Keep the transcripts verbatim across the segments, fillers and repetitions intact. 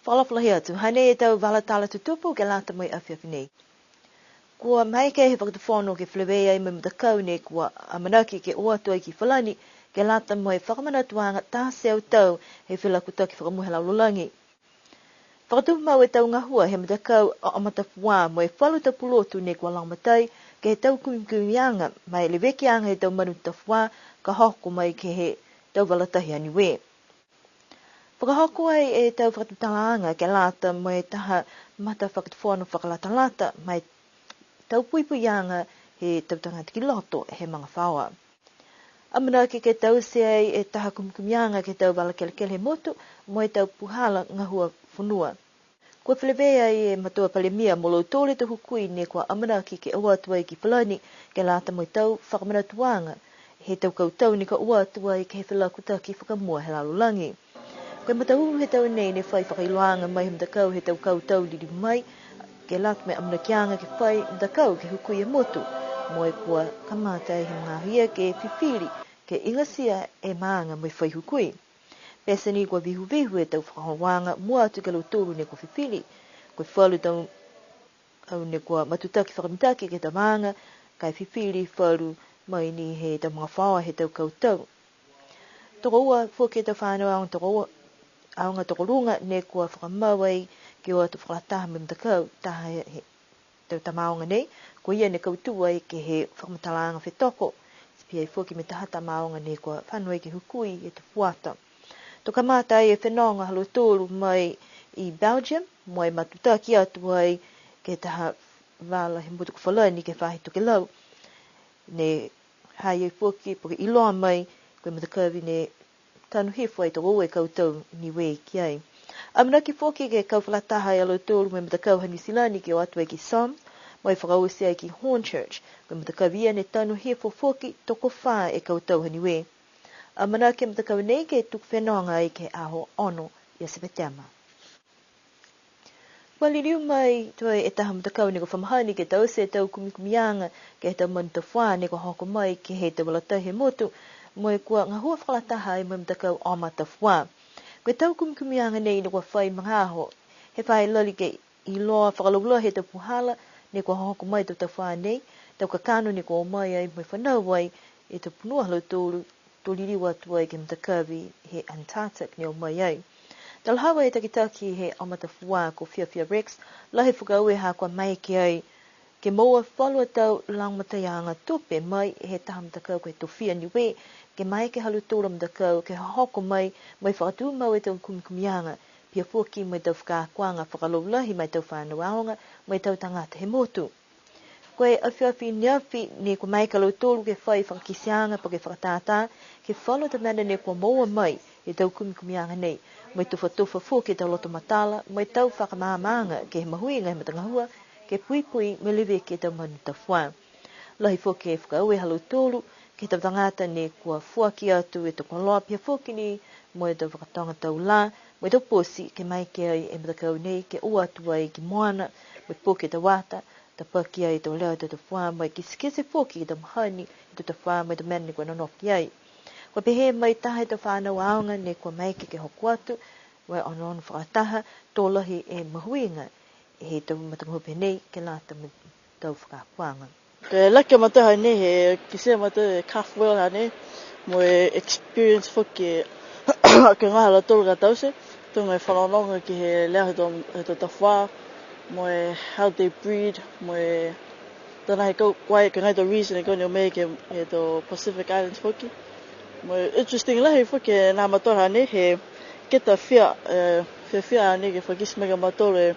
Fakaalofa lahi atu, hanei e tau vala tala tutupu ke lata mo e afiafi nei. Kua maeke he Fakatufono ke feleveia mo e matakau nei kua amanaki ke o atu ai ki Falani, ke lata mo e fakamanatuaga taha e teau tau he felakutaki fakamua he lalolagi. Fakatumau e tau gahua he matakau Aomatafuā mo e falu tau pulotu nei kua lagomatai ke he tau kumikumiaga mo e levekiaga he tau manu tafuā ka hoko mai ke he tau vala tahi a Niue. Fakahoko ai e tau fakatutalaaga ke lata mo e taha matafakatufono fakalatalata mo e tau puipuiaga he tau tagata ki loto he magafaoa. Amanaki ke taute ai e taha kumikumiaga ke he tau vala kelekele he motu mo e tau puhala gahua fonua. Kua feleveia e Matua Palemia mo lautolu e tau hukui ne kua amanaki ke o atu ai ki Falani, ke lata mo e tau fakamanatuaga he tau kautau ne kua o atu ai ke he felakutaki fakamua he lalolagi. Ko e mataulu he tau nei ne fai fakailoaga mai he matakau he tau kautau liliu mai, ke lata mo e amanakiaga ke fai matakau ke hukui e motu, mo e kua kamata he magaaho ia ke fifili ke igatia e maaga mo e fai hukui. Pete ni kua vihuvihu e tau fakaholoaga mua atu ki a lautolu ne kua fifili. Ko e falu tau au ne kua matutaki fakamitaki ke he tau maaga, ka e fifili falu mai ni he tau magafaoa he tau kautau. Tokoua foki e tau fanau aoga tokoua, aoga tokoluga ne kua fakamau ai ke o atu fakalataha mo e matakau, taha he tau tama aoga nei, ko ia ne kautū ai ke he fakamatalaaga fetoko. Ti pihia foki mo e taha tama aoga ne kua fano ai ke hukui e tau fuata. To kamata ai e fenoga ha lautolu mai i Belgium, mo e matutaki atu ai ke he taha vala he motu ko Falani ke he faahi tokelau. Ne ha i ai foki, po ke iloa mai, ko e matakavi ne tanu hifo ai tokoua e kautau Niue ki ai. Amanaki foki ke kau fakalataha a lautolu mo e matakau ha Niu Silani ke o atu ai ki Somme, mo e fakaoti ai ki Hornchurch, ko e matakavi ia ne tanu hifo foki tokofā e kautau ha Niue. Amanaki e matakau nei ke tuku fenoga ai ke he aho ono ia Sepetema. Kua liliu mai tuai e taha matakau ne kua fa mahani ke taute e tau kumikumiaga ke he tau manu tafuā ne kua hoko mai ke he tau vala tahi he motu, mo e kua gahua fakalataha ai mo e matakau Aomatafuā. Ko e tau kumikumiaga nei ne kua fai magaaho he faahi lali ke iloa fakalaulahi e tau puhala ne kua hoko mai he tau tafuā nei, tau kakano ne kua o mai ai mo e fanau ai e tau punua ha lautolu to liliu atu ai ke he matakavi he Antarctic ne o mai ai. Talahau e takitaki he Aomatafuā ko Fiafia Rex, lahi e fakaaue ha kua maeke ai ke moua falu a tau lagomataiaga tupe mai he taha matakau ko e Tofia Niue, ke maeke ha lautolu a matakau ke hohoko mai mo e fakatumau e tau kumikumiaga, pihia foki mo e tau fakaakoaga fakalaulahi ma e tau fanau aoga, mo e tau tagata he motu. Ko e afiafi neafi ne kua maeke a lautolu ke fai fakakiteaga po ke fakatātā ke he falu a tau mena ne kua moua mai he tau kumikumiaga nei, mo e tufatufa foki e tau loto matala, mo e tau fakamaamaaga ke he mahuiga he matagahua, ke puipui mo e leveki e tau manu tafuā. Lahi foki e fakaaue ha lautolu ke he tau tagata ne kua foaki atu e tau koloa, pihia foki ni mo e tau fakatoga tau lā, mo e tau poti, ke maeke ai e matakau nei ke o atu ai ki moana, mo e poki e tau ata, tapaki ai e tau leo he tau tafuā, mo e kitekite foki e tau mahani he tau tafuā, mo e tau mena ne kua nonofo ki ai. Kua pehē mai taha he tau fanau aoga ne kua maeke ke hoko atu, mo e onoono fakataha, to lahi e mahuiga he tau matagahua pehē nei ke lata mo e tau fakaakoaga. Ko e laki a mautolu hanei he kitia e mautolu e calf whale hanei, mo e experience foki ke gahua ha lautolu ka taute, tuga e fanogonogo ke he leo he tau, he tau tafuā, mo e how they breed, mo e tau nai he kau, ko e, ko e nai tau reason e kau ne o mai ke he tau Pacific Islands foki. Mo e interesting lahi foki e nā mautolu hanei he ke ta fia, e, fiafia hanei ke fakakite mai ki a mautolu e,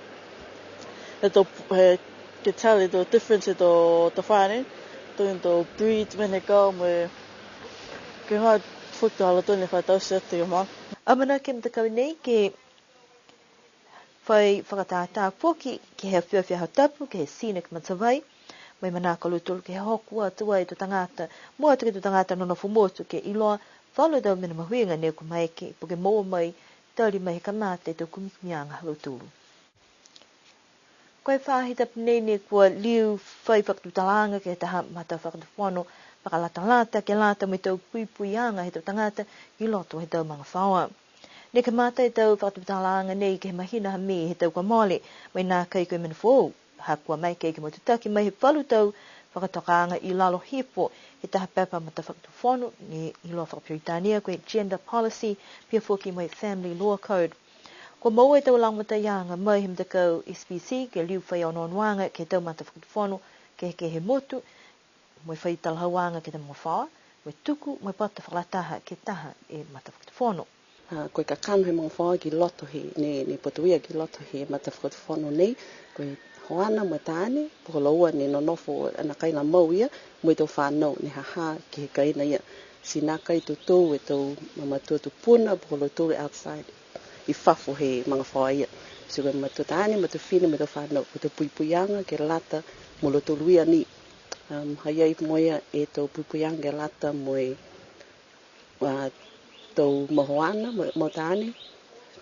e tau, he, ke tell e tau difference e tau tafuā nei, tau, tau breed mena he kau mo e, ke gahua foki ha lautolu ne fa taute atu ke he moana. Amanaki e matakau nei ke fai fakatātā foki ke he afiafi Aho Tapu, ke he Scenic Matavai, mo e manako a lautolu ke hoko atu ai e tau tagata, mua atu ke he tau tagata nonofo motu ke iloa falu tau mena mahuiga ne kua maeke, po ke moua mai, tali mai he kamata e tau kumikumiaga ha lautolu. Ko e faahi tapu nei ne kua liu fai fakatutalaaga ke he taha matafakatufono fakalatalata ke lata mo e tau puipuiaga he tau tagata i loto he tau magafaoa. Ne kamata e tau fakatutalaaga nei ke he mahina ha Me he tau kua mole, mo e nākai ko e mena foou. Ha kua maeke ke matutaki mai he falu tau fakatokaaga i lalo hifo he taha pepa matafakatufono ne iloa fakaperitania ko e Gender Policy, pihia foki mo e Family Law Code. Kua moua e tau lagomataiaga mai he matakau S P C ke liu fai onoonoaga ke he tau matafakatufono kehekehe he motu, mo e fai talahauaga ke he tau magafaoa, mo e tuku mo e pata fakalataha ke he taha e matafakatufono. A, ko e kakano he magafaoa ki loto he, ne, ne putoia ki loto he matafakatufono nei, ko e hoana mo e taane, po ko laua ne nonofo a nākai la mau ia, mo e tau fanau ne ha ha ke he kaina ia. Ti nākai totou e tau mamatua tupuna, po ko lautolu outside, i fafo he magafaoa ia. Ti ko e matua taane, matua fifine, mo e tau fanau, ko e tau puipuiaga ke lata mo lautolu ia ni. Um, ha i ai mo ia e tau puipuiaga ke lata mo e, a, tau mau hoana, mo, mau taane,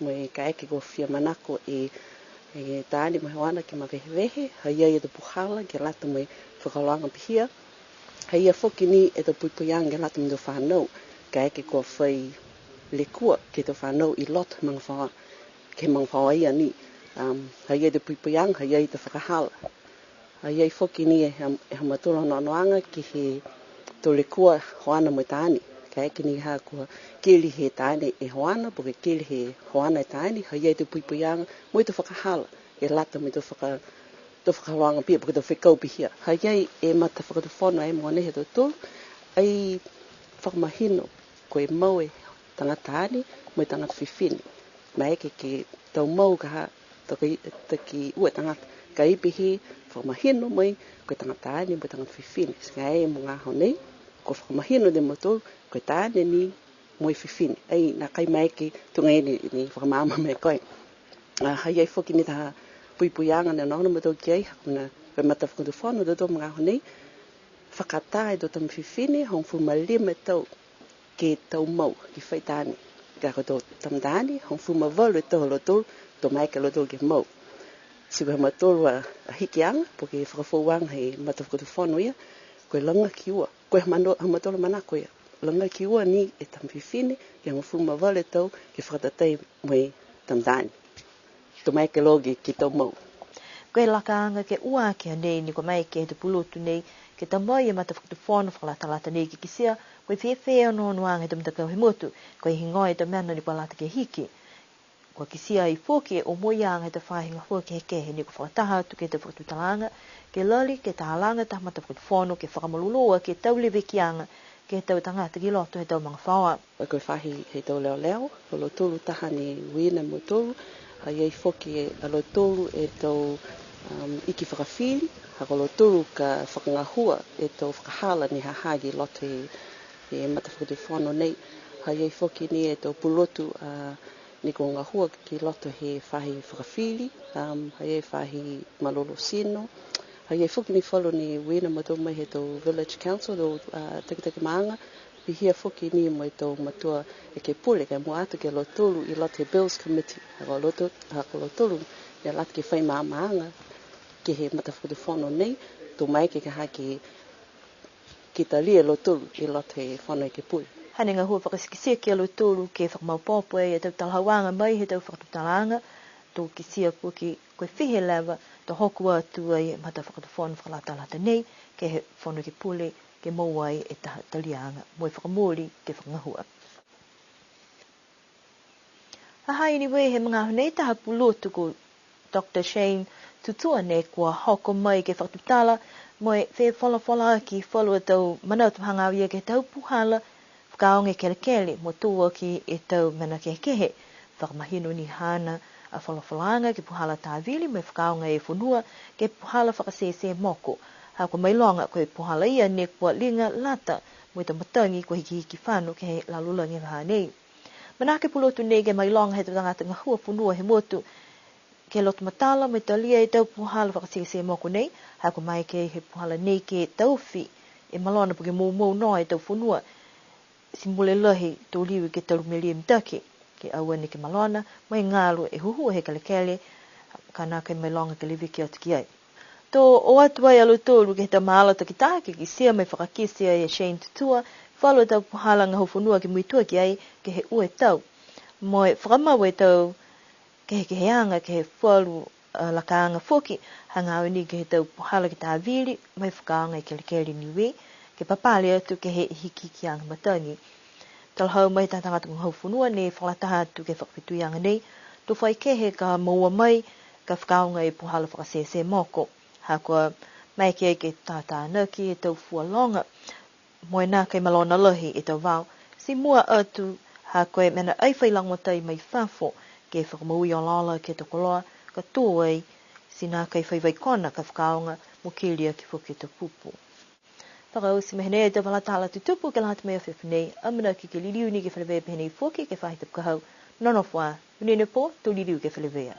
mo e kaeke kua fia manako e, e taane mo e hoana ke mavehevehe, ha i ai e tau puhala ke lata mo e fakaholoaga pihia. Ha i ai foki ni e tau puipuiaga ke lata mo e tau fanau, kaeke kua fai lekua ke he tau fanau i loto he magafaoa, ke he magafaoa ia ni. Um, ha i ai e tau puipuiaga, ha i ai e tau fakahala. Ha i ai foki ni e ha, e ha mautolu onoonoaga ke he tau lekua hoana mo e taane. Kaeke ni ha kua keli he taane e hoana, po ke keli he hoana e taane, ha i ai e tau puipuiaga mo e tau fakahala, e lata mo e tau faka-, tau fakaholoaga pihia, po ke tau fekau pihia. Ha i ai e matafakatufono ai mogonei ha tautolu, ai fakamahino ko e mau e tagata taane mo e tagata fifine. Maeke ke tau mau ka ha, taki, taki ua e tagata. Ka e pihia fakamahino mai ko e tagata taane mo e tagata fifine. Ti ka e mo e aho nei, kua fakamahino e mautolu ko e taane ni mo e fifine. Ai, nākai maeke tuga e ne, ne fakamaama mai ko e. A, ha i ai foki ni taha puipuiaga ne onoono a mautolu ki ai, ha ko e mena, ko e matafakatufono ha tautolu mo e aho nei, fakatā e tau tama fifine hogofulu ma lima e tau ke tau mau, ke fai taane. Ka ko e tau tama taane, hogofulu ma valu e tau ha lautolu, to maeke a lautolu ke mau. Ti ko e ha mautolu a, a hikiaga, po ke fakafoouaga he matafakatufono ia, ko e laga ki ua. Ko e ha mano-, ha mautolu manako ia. Laga ki ua ni e tama fifine, ke hogofulu ma valu e tau, ke fakatatai mo e tama taane. To maeke loa ke, ke tau mau. Ko e lakaaga ke ua aki a nei ni kua maeke he tau pulotu nei, ke ta mai e matafakatufono fakalatalata nei ke kitia, ko e fēfē e onoonoaga he tau matakau he motu, ko e heigoa e tau mena ne kua lata ke hiki. Kua kitia ai foki e omoiaga he tau faahi gahua kehekehe ne kua fakataha atu ke he tau fakatutalaaga, ke lali, ke talaga taha matafakatufono, ke fakamalolō aki e tau levekiaga, ke he tau tagata ki loto he tau magafaoa. Ko e faahi he tau leoleo, ko lautolu taha ne uiina e mautolu, ha i ai foki e, a lautolu e tau, um, iki fakafili, ha ko lautolu ka fakagahua e tau fakahala ne ha ha ki loto he, he matafakatufono nei, ha i ai foki ni e tau pulotu, a, ne kua gahua ki loto he faahi fakafili, um, ha i ai faahi malolō tino, ha i ai foki ni falu ne uiina e mautolu mai he tau village council, tau, uh, takitaki maaga, pihia foki ni mo e tau matua ekepule, ka e mua atu ki a lautolu i loto he bills committee, ha ko lautolu, ha ko lautolu ne lata ke fai maamaaga ke he matafakatufono nei, to maeke ke ha ke ke talia e lautolu i loto he Fono Ekepule. Hane gahua fakatikitiki a lautolu ke fakamaopoopo e tau talahauaga mai he tau fakatutalaaga, to kitia foki ko e fiha e leva to hoko atu ai e matafakatufono fakalatalata nei ke he Fono Ekepule ke moua ai e taha taliaga mo e fakamooli ke fakagahua. Ha ha i ai ni he magaaho nei taha pulotu ko Doctor Shane Tutua ne kua hoko mai ke fakatutala mo e fefolafolaaki falu a tau manatu hagaao ia ke he tau puhala fakaaoga e kelekele mo tō aki e tau mena kehekehe. Fakamahino ni haana a folafolaaga ke he puhala tāvili mo e fakaaoga e fonua ke he puhala fakasese moko. Ha kua mailoga ko e puhala ia ne kua liga lata mo e tau matagi kua hikihiki fano ke he lalolagi he vahā nei. Manako e pulotu nei ke mailoga he tau tagata gahua fonua he motu ke loto matala mo e talia e tau puhala fakasese moko nei, ha kua maeke he puhala nei ke taofi e malona po ke moumou noa e tau fonua, ti mole lahi to liu ke talu melie mitaki, ke aua neke malona mo e galo e huhua he kelekele, ka nākai mailoga ke leveki atu ki ai. To o atu ai a lautolu ke he tau maala takitaha ke kitia mo e fakakite ai e Shane Tutua falu a tau puhala gahua fonua ke muitua ki ai ke he ua e tau. Mo e fakamau e tau kehekeheaga ke he falu a lakaaga foki, hagaao ni ke he tau puhala ke tāvili, mo e fakaaoga e kelekele Niue, ke papale atu ke he hikihikiaga matagi. Talahau mai he taha tagata gahua fonua ne fakalataha atu ke he fakafetuiaga nei, to fai kehe ka moua mai, ka fakaaoga e puhala fakasese moko. Ha kua maeke ke tātānaki e tau fua loga, mo e nākai malona lahi e tau vao. Ti mua atu, ha ko e mena ai fai lagomatai mai fafo, ke fakamoui olaola ke he tau koloa, ka tō ai, ti nākai fai vaikona ka fakaaoga, mo keli aki foki e tau pupu. Fakaoti mai nei e tau vala tala tutupu ke lata mo e afiafi nei, amanaki ke liliu ni ke feleveia pehē nei foki ke he faahi tapu ka hau. Nonofo ā, monuina e pō, to liliu ke feleveia.